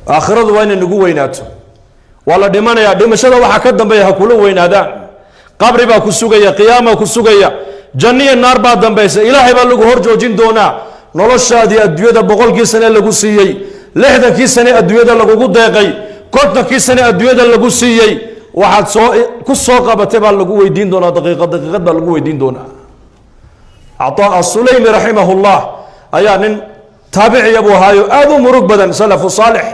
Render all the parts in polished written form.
Aakhiradu waa inay nagu weynaato. Waa la dhimanayaa, dhimashada waxaa ka dambeeya ha kula weynaadaan. Qabri baa ku sugaya, qiyaamaa ku sugaya, janniya naar baa dambaysa, Ilaahay baa lagu hor joojin doonaa. Noloshaadii adduunyada, 100kii sane lagu siiyey, 60kii sane adduunyada lagugu deeqay, 50kii sane adduunyada lagu siiyey, waxaad soo ku soo qabatay baa lagu weydiin doonaa. Daqiiqad daqiiqad baa lagu weydiin doonaa. Cataa Asuleymi raximahullah ayaa nin taabiciya buu ahaayo, aad u murug badan, salafu saalix.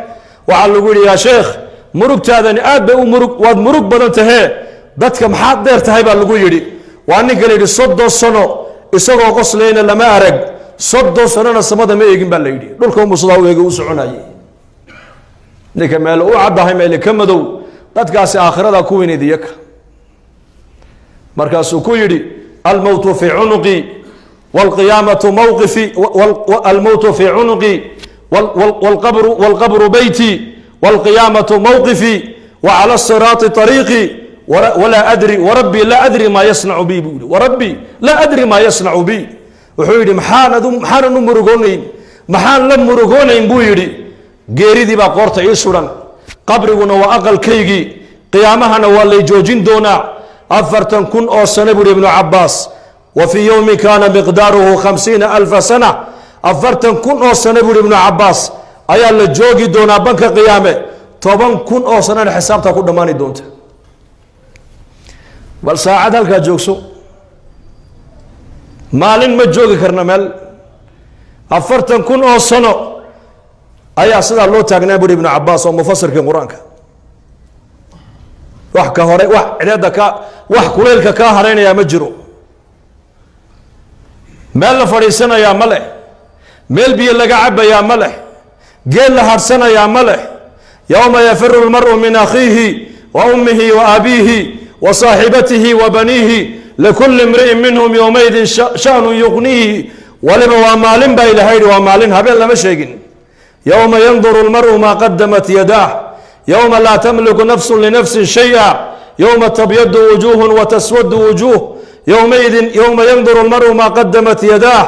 Waxaa lagu yidhi: "Yaa sheekh, murugtaadani aad bay u murug, waad murug badan tahee, dadka maxaad dheer tahay?" baa lagu yidhi. Waa ninka la yidhi 30 sano isagoo qoslayna lama arag, 30 sanona samada ma eegin baa la yidhi, dhulka umusadaa u eegay, u soconayay. Ninka meel u caddahay, meele ka madow, dadkaasi aakhirada ku weyneyd iyaka. Markaasuu ku yidhi: "Almowtu fii cunuqi wاlqiyaamatu mawqifi, almowtu fii cunuqi wاlqabru beyti wاlqiyaamatu mawqifi waclى الsiraati طariiqi, walaa adri, warabbi laa adri maa yasnacu bi," buu yihi. "Warabbi laa adri maa yasnacu bi." Wuxuu yidhi: "Maxaanan u murugoonayn, maxaan la murugoonayn?" buu yidhi. "Geeridii baa qoorta ii suran, qabriguna waa aqalkaygii, qiyaamahana waa lay joojin doonaa 40,000 oo sano," buuhi Ibnu Cabaas. "Wa fii yowmin kaana miqdaaruhu 50,000 sana." 40,000 oo sano, buuhi Ibnu Cabaas, ayaa la joogi doonaa banka qiyaame, 10,000 oo sanona xisaabtaa ku dhammaani doonta. Bal saacad halkaa joogso, maalin ma joogi karna meel. 40,000 oo sano ayaa sidaa loo taagnaa, buuri Ibnu Cabaas oo mufasirkii Qur-aanka. Wax ka hore, wax cideeda ka, wax kulaylka kaa haraynayaa ma jiro, meel la fadhiisanayaa ma leh, meel biyo laga cabayaa ma leh, geel la hadhsanayaa ma leh. Yowma yafiru lmaru min akhiihi wa ummihi wa abiihi wa saaxibatihi wa baniihi, likulli imri'in minhum yowmaidin sha'nun yuqniihi. Waliba waa maalin baa Ilahay yidhi, waa maalin, habeen lama sheegin. Yowma yanduru lmaru maa qadamat yadaah, yowma laa tamliku nafsu linafsin shaya, yowma tabyadu wujuuhun wataswadu wujuuh, yowmaidin yowma yanduru lmaru maa qadamat yadaah,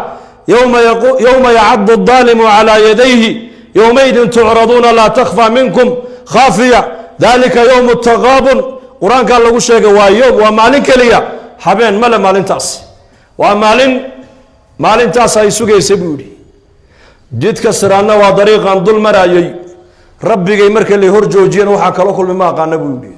yowma yacadu الdaalimu calى yadayhi, yowmaidin tucraduuna laa takhfa minkum khaafiya, dalika yowm taqaabun. Qur-aankaa lagu sheegay. Waa yowm, waa maalin keliya, habeen male maalintaas. Waa maalin, maalintaas ay sugaysa, buu yidhi. Jidka siraadna waa dariiqan dul marayay, Rabbigay marka lay hor joojiyana waxaa kala kulmay ma aqaana, buu yidhi.